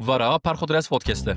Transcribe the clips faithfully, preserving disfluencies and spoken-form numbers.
Vara Perxudres Podcast'e.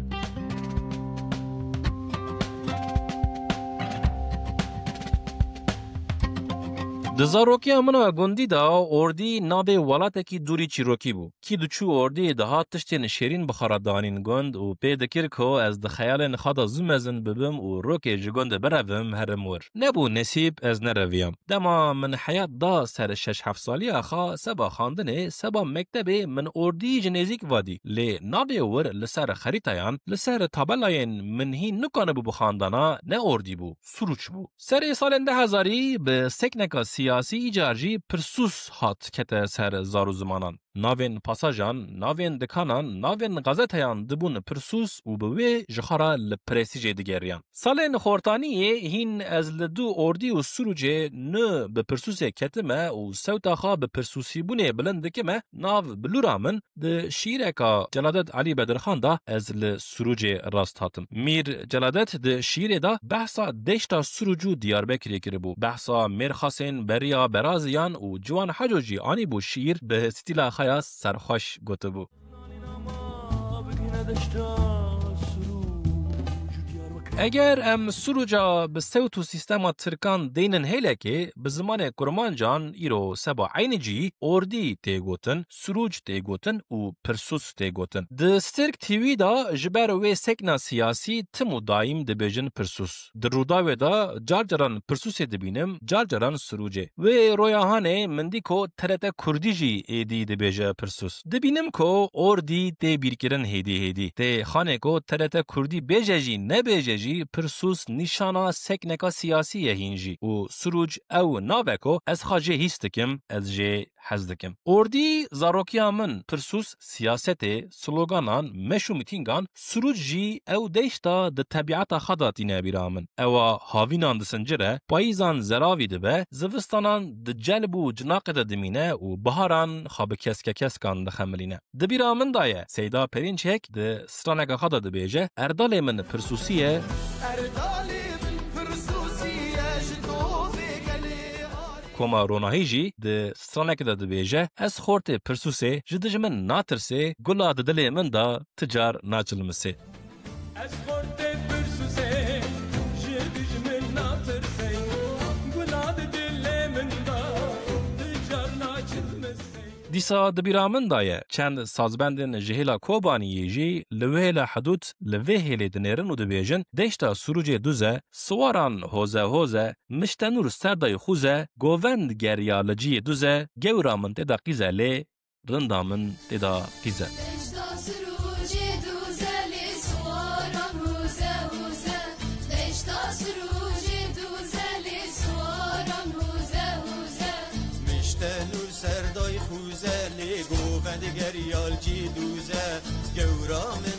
Di zarokiya min a gundî de ordî navê welatekî dûrî çîrokî bû. Kî diçû ordî dihat tiştên şêrîn bi xwe re danîn gund û pê dikir ku ez di xeyalên xwe de zû mezin bibim û rokê ji gundê birevim herim wir. Nebû nesîb ez nereviyam. Dema min heyat da ser şeş heft saliya xwe seba xandinê, seba mektebê min ordî ji nêzîk vadî. Lê navê wir li ser xerîtayan, li ser tabelayên min hîn nikanibû bixwandana, ne ordî bû, Suruç bû. Serê salên du hezarî bi sekneka siyasî îcar jî Pirsûs hat kete ser zar û zimanan. Navên pasajan, navên dikanan, navên gazeteyan dibûn Pirsûs û bi wê ji xwe re li prestîjê digeriyan. Salên xortaniyê hîn ez li dû ordî û Surucê nû bi Pirsûsê ketime û sewta xwe bi Pirsûsîbûnê bilind dikime, nav bilûra min di şîîreka Celadet Elî Bedirxan de ez li Surucê rast hatim. Mîr Celadet di şîîrê de behsa deşta Suruc û Diyarbekirê kiribû. Behsa mêrxasên beriya beraziyan û Ciwan Haco jî anîbû şîîr bi stîla xwe ya serxweş gotibû. Eger em Suruca bi sewt û sîstema Tirkan deynin hêlekê, bi zimanê Kurmancan îro seba eynî cî ordî tê gotin, Suruc tê gotin û Pirsûs tê gotin. Di Stêrk T V de ji ber wê sekna siyasî tim û daîm dibêjin Pirsûs. Di Rûdawê de car caran Pirsûsê dibînim, car caran Surucê. Wê roya hanê min dî ku T R T Kurdî jî êdî dibêje Pirsûs. Dibînim ku ordî tê bîrkirin hêdî hêdî. Tê xanê ku T R T Kurdî bêje jî nebêje jî Pirsûs nîşana sekneka siyasî ye hîn jî. Û Suruc ew nav e ku ez xwe jê hîs dikim, ez jê hez dikim. Ordî zarokiya min, Pirsûs, siyasetê, sloganan, meş û mitîngan, Suruc jî ew deşta di tebiata xwe de tîne bîra min. Ewa havînan disincire, payîzan zeravî dibe, zivistanan di celb û cinaqê de dimîne û biharan xwe bi keskekeskan dixemilîne. Di bîra min de ye, Seyda Perînçek di straneka xwe de dibêje, Erdalê min Pirsûsî ye. Erdalê min Pirsûsî ye, ji tovê gelê arê. Koma Ronahî jî di stranekê de dibêje, Ez xortê Pirsûsê, ji dijmin natirsê, gula di dilê min de ti car naçilmisê. Ez xortê Pirsûsê, ji dijmin natirsê, gula di dilê min de ti car naçilmisê. Dîsa di bîra min de ye, çend sazbendên ji hêla Kobaniyê jî li wê hêla hidûd li vê hêlê dinêrin û dibêjin, Deşta Surucê dûz e, siwaran hoze hoze, miştenûr serdayî xûze, govend geriya li ciyê dûze, gewra min tê de qîze lê, rinda min tê de qîze. Deşta Surucê dûze lê siwaran hûze hûze. Deşta Surucê dûze lê siwaran hûze hûze. Miştenûr serdayî xûze lê govend geriyal cî dûze. Gewra min